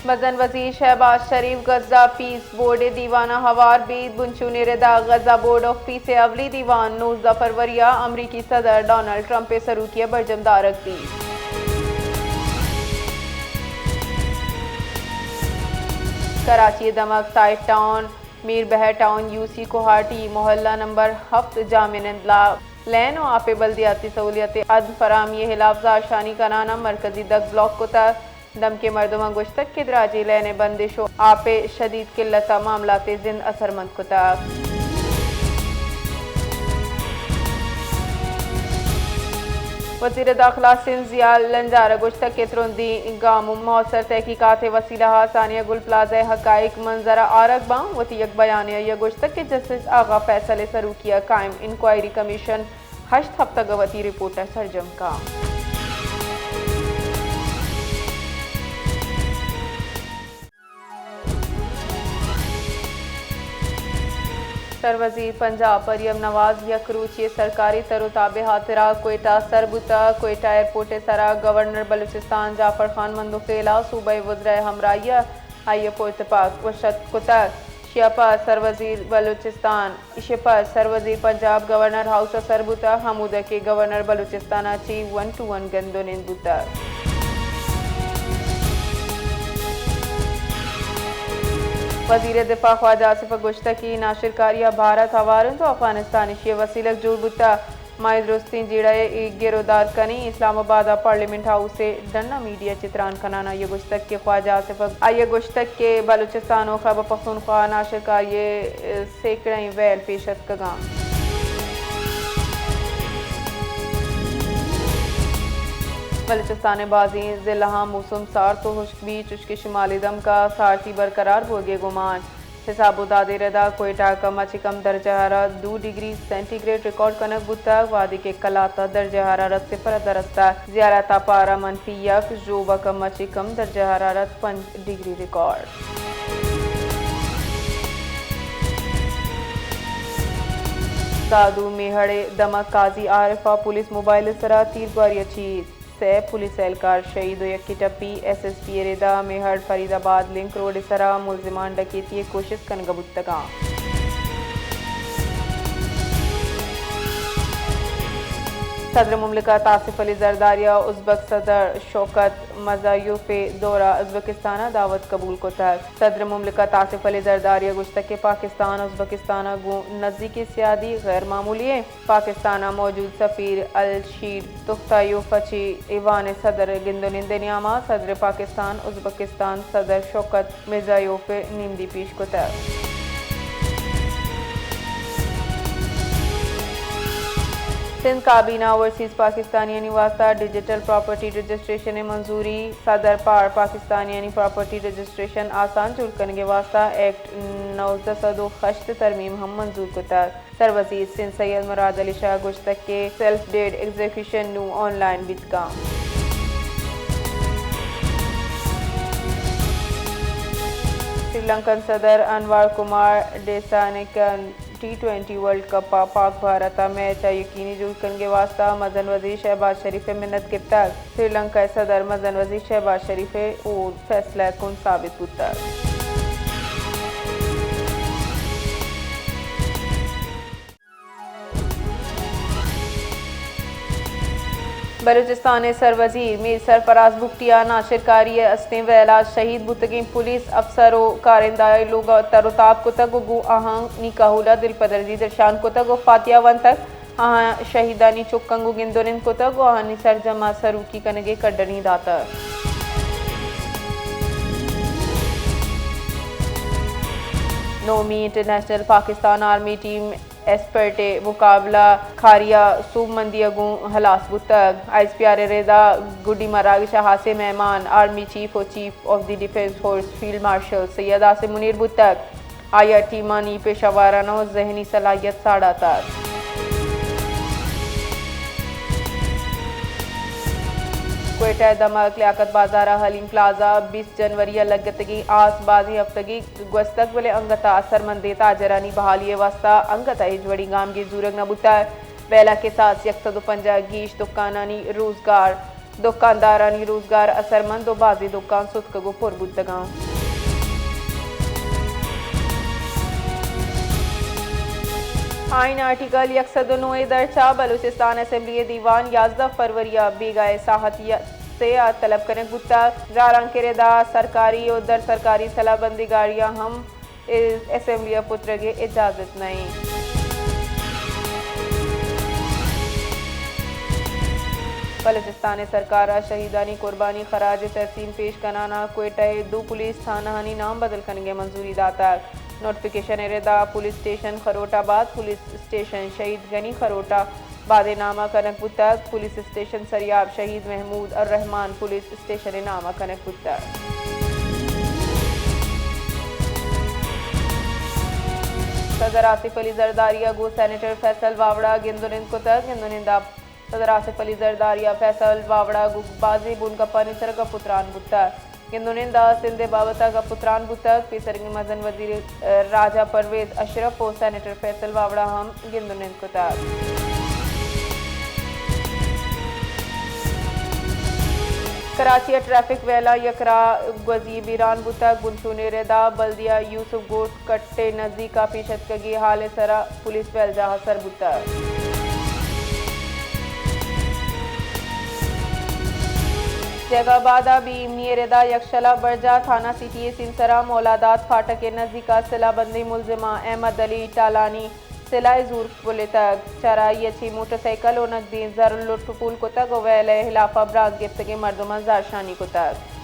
مزن وزیر شہباز شریف غزہ پیس بورڈ ءِ دیوان ءَ ہوار بیت۔ بنچونی ردا غزہ بورڈ آف پیس ءِ اولی دیوان نوزدہ فروری ءَ امریکی صدر ڈونلڈ ٹرمپ ءِ سروکی ءَ برجم دارگ بیت۔ کراچی ءِ دمگ سائیڈ ٹاؤن، میر بحر ٹاؤن، یو سی کوہاٹی، محلہ نمبر ہفت جامع نند لا لین ءُ آپ ءِ بلدیاتی سہولیات ءِ عدم فراہمی ءِ ہلاف زہرشانی کنان ءَ مرکزی دگ بلاک کتگ۔ دمگ ءِ مردماں گوشتگ کہ دراجیں لین ءِ بندش ءُ آپ ءِ شدید قلت ءَ معاملات ءِ زند اثرمند کتگ۔ وزیر داخلہ سندھ ضیاء لنجار ءَ گوشتگ کہ ترندیں گام ءُ موثر تحقیقات ءِ وسیلہ ءَ ثانیہ گل پلازہ ءِ حقائق منظر ءَ آرگ باں۔ وتی یک بیانے ءَ آئی ءَ گوشتگ کہ جسٹس آغا فیصل ءِ سروکی ءَ قائم انکوائری کمیشن ہشت ہپتگ ءَ وتی رپورٹ ءَ سرجم کنت۔ سروزیر پنجاب مریم نواز یک روچی سرکاری تر ءُ تاب ءِ ہاترا کوئٹہ ءَ سر بوتگ۔ کوئٹہ ایئرپورٹ ءِ سرا گورنر بلوچستان جعفر خان مندوخیل ءَ صوبہ ءِ وزراء ءِ ہمراہی ءَ آئی ءَ پشت پاک وش اتک کتگ۔ شپ ءَ سروزیر بلوچستان، شپ ءَ سروزیر پنجاب گورنر ہاؤس ءَ سر بوتگ، ہمودا کہ گورنر بلوچستان ءَ چہ ون ٹو ون گند ءُ نند بوتگ۔ وزیر دفاع خواجہ آصف ءَ گوشتگ کہ ناشرکاری ءَ بھارت ہوار اِنت ءُ افغانستان ایشی ءِ وسیلگ جوڑ بوتگ۔ ما اے درستیں جیڑہ ءَ گر ءُ دار کنیں۔ اسلام آباد ءَ پارلیمنٹ ہاؤس ءِ ڈن ءَ میڈیا چہ تران کنان ءَ آئی ءَ گوشتگ کہ خواجہ آصف ءَ، آئی ءَ گوشتگ کہ بلوچستان ءُ خیبر پختونخوا ءَ ناشرکاری ءِ سیکڑیں ویل پیش اتکگ اَنت۔ بلوچستان ءِ بازیں ضلعاں موسم سارت ءُ ہشک بیت، چوشکہ شمالی دمگ ءَ سارتی برقرار بوگ ءِ گمان۔ حساب ءُ داد ءِ ردا کوئٹہ ءَ کم ءَ چہ کم درجہ حرارت دو ڈگری سینٹی گریڈ ریکارڈ کنگ بوتگ، وہدے کہ قلات ءَ درجہ حرارت صفر ءَ در استگ۔ زیارت ءَ پارہ منفی یک، ژوب ءَ کم ءَ چہ کم درجہ حرارت پنچ ڈگری ریکارڈ۔ دادو میہڑ ءِ دمگ قاضی عارف ءَ پولیس موبائل ءِ سرا تیرگواری ءَ چیت۔ سئے پولیس اہلکار شہید ءُ یکے ٹپی۔ ایس ایس پی ءِ ردا میہڑ فرید آباد لنک روڈ ءِ سرا ملزمان ڈکیتی ءِ کوشست کنگ ءَ بوتگ اَنت۔ صدر مملکت آصف علی زرداری ءَ ازبک صدر شوکت مزایوف ءِ دورہ ازبکستان ءَ دعوت قبول کتگ۔ صدر مملکت آصف علی زرداری ءَ گوشتگ کہ پاکستان ازبکستان ءَ گوں نزیکی سیادی غیر معمولی اِنت۔ پاکستان ءَ موجود سفیر الشیر توختایوف ءَ چہ ایوان صدر ءِ گند ءُ نند ءِ نیام ءَ صدر پاکستان ازبکستان صدر شوکت مرزایوف ءِ نمدی پیش کتگ۔ سندھ کابینہ اوورسیز پاکستانیانی واستہ ڈیجیٹل پراپرٹی رجسٹریشن ءِ منظوری۔ صدر پار پاکستانیانی پراپرٹی رجسٹریشن آسان جوڑ کنگ ءِ واستہ ایکٹ نوزدہ سد ءُ ہشت ءِ ترمیم ہم منظور کتگ۔ سروزیر سندھ سید مراد علی شاہ ءَ گوشتگ کہ سیلف ڈیڈ ایگزیکیوشن نوں آن لائن بیت کنت۔ سری لنکن صدر انور کمار ڈیسانکن ٹی ٹوئنٹی ورلڈ کپ ءَ پاک بھارت ءِ میچ ءَ یقینی جوڑ کنگ ءِ واستہ مزن وزیر شہباز شریف ءِ منت گپتگ۔ سری لنکا ءِ صدر مزن وزیر شہباز شریف ءِ اوڑ فیصلہ کن ثابت بوتگ۔ بلوچستان ءِ سروزیر میر سرفراز بگٹی ءَ ناشرکاری ءِ استیں ویل ءَ شہید بوتگیں پولیس افسر ءُ کارندہ ءِ لوگ ءَ تر ءُ تاب کتگ ءُ گوں آہانی کہول ءَ دلپدردی درشان کتگ ءُ فاتحہ ونتگ۔ آہاں شہیدانی چکاں گوں گند ءُ نند کتگ ءُ آہانی سرجم ءَ سروکی کنگ ءِ کڈنی داتگ۔ نومی انٹرنیشنل پاکستان آرمی ٹیم ایسپرٹ ءِ مقابلہ کاری ءَ سوبمندی ءَ گوں ہلاس بوتگ۔ آئی ایس پی آر ءِ ردا گڈی مراگش ءَ ہاسیں مہمان آرمی چیف ءُ chief of the defence force field marshal Syed Asim Munir بوتگ۔ آئی ءَ ٹیمانی پیشہ وارانہ ءُ ذہنی صلاحیت ساڑاتگ۔ کوئٹہ ءِ دمگ لیاقت بازار ءَ حلیم پلازہ بیست جنوری ءَ لگتگیں آس بازیں ہفتگے گوستگ، بلے انگت ءَ اثرمندیں تاجرانی بحالی ءِ واستہ انگت ءَ ہچ وڑیں گامگیج زورگ نہ بوتگ۔ ویل ءَ کساس یک سد ءُ پنجاہ گیش دکانانی روزگار دکاندارانی روزگار اثرمند و بازیں دکان ستکگ و پر بوتگاں۔ آئین آرٹیکل یک سد و نوے ء درچ ء بلوچستان اسمبلی ء دیوان یازدہ فروری ء بیگاہ ء ساعت ی-، سے ء طلب کنگ بوتگ۔ زالانکر ء دا سرکاری و در سرکاری سلاہ بندی گاڑیاں ہم اسمبلی ء پترگ ء اجازت نہ انت۔ بلوچستان ء سرکار ء شہیدانی قربانی خراج تحسین پیش کنان ء کوئٹہ ء دو پولیس تھانہانی نام بدل کنگ ء منظوری داتگ۔ نوٹیفکیشن ء ردا پولیس اسٹیشن خروٹ آباد پولیس اسٹیشن شہید غنی خروٹ ء بادے نام ء کنگ بوتگ۔ پولیس اسٹیشن سریاب شہید محمود الرحمان پولیس اسٹیشن ء نام ء کنگ بوتگ۔ صدر آصف علی زرداری ء گوں سینیٹر فیصل واوڑا گند و نند کتگ۔ گند و نند ء صدر آصف علی زرداری ء فیصل واوڑا گوں بازیں بنگپانی سر ء گپ و تران بوتگ۔ گند و نند ء سندھ ء بابت ء گپ و تران بوتگ۔ پیسرگیں مزن وزیر راجہ پرویز اشرف و سینیٹر فیصل واوڑا ہم گند و نند کتگ۔ کراچی ء ٹریفک ویلاں یک راہ گوزی بیران بوتگ۔ بنچونی ردا بلدیہ یوسف گوٹ کٹ ء نزیک ء پیش اتکگی ہال ء سرا پولیس ویل جاہ ء سر بوتگ۔ جیگ آباد ء بے ایمنی ء ردا یک شل ء برجاہ تھانہ سٹی ء سیمسر ء مولادات پھاٹک ء نزیک ء سلاہ بندیں ملزماں احمد علی ٹالانی سلاہ ء زور پلیتگ۔ چارائی ء چہ موٹر سائیکل و نگدیں زر لٹ و پول کتگ و ویل ء ہلاف ء برانز گپتگیں مردماں زہرشانی کتگ۔